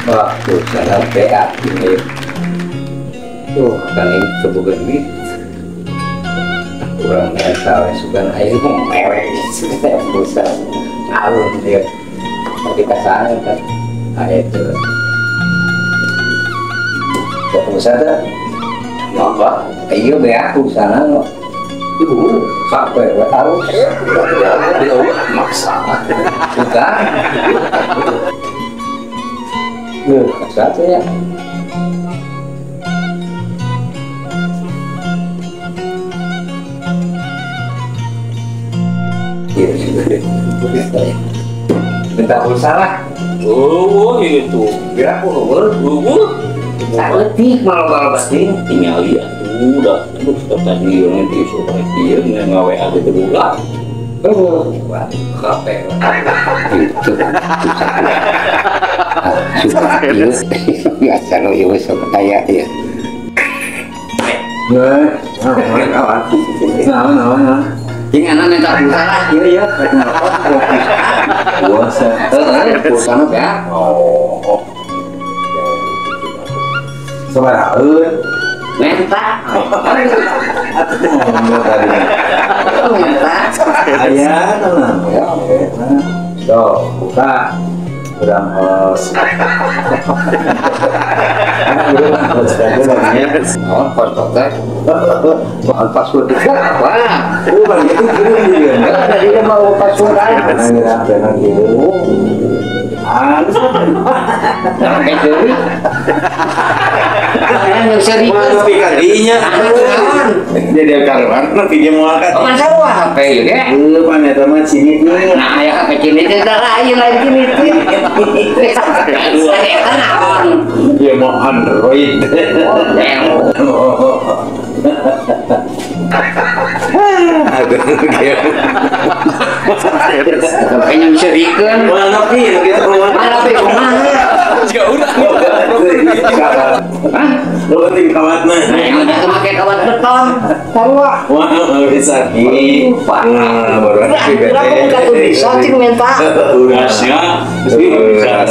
Wah, pulsa beak ini. Tuh, kan ini teu boga duit. Kurang mental sugan aing merek pulsa. Alun dia. Tapi kasaan kan. Ah itu. Pulsa teh. Apa? Iya beak pulsana no. Ibu, sampai we alus. Maksa. Bukan. Duh, satu ya. Minta pulsa lah. Oh, itu. Biar aku luhur. Saeutik malah batin tinggal ya. Udah, terus tadi nanti supaya dia ngawe aja dulu. Oh, wah, HP. Itu susah. Biasa lo ya sok kaya ya. Nah. Ini anak minta pulsa lah, iya. Pulsa. Pulsa ya. Oh. Sabaraha? Minta. Minta. Aya tenang ya, oke. Tuh, buka. Urang host. Oh, host teh. Bukan password juga apa? Bukan itu gini. Tadi dia mau password aja. Tenang gitu. Halus. Sampai deui. Mana kadinya? Jadi karuan nanti dia mau angkat. Oh, sarua HP ieu ge. Heuh, pan eta mah cini teh. Nah, aya HP cini teh da lain lain cini teh. Eta naon? Ieu mau Android. Oh. Aduh, gitu. Sampai yang serikeun. Moal nepi gitu. Moal nepi kumaha? Jika urang. Hah? Lo penting kawatna. Nah, udah make kawat beton. Sarua. Wah, bisa ki. Nah, baru Urang buka tuh bisa cing minta. Urasnya bisa.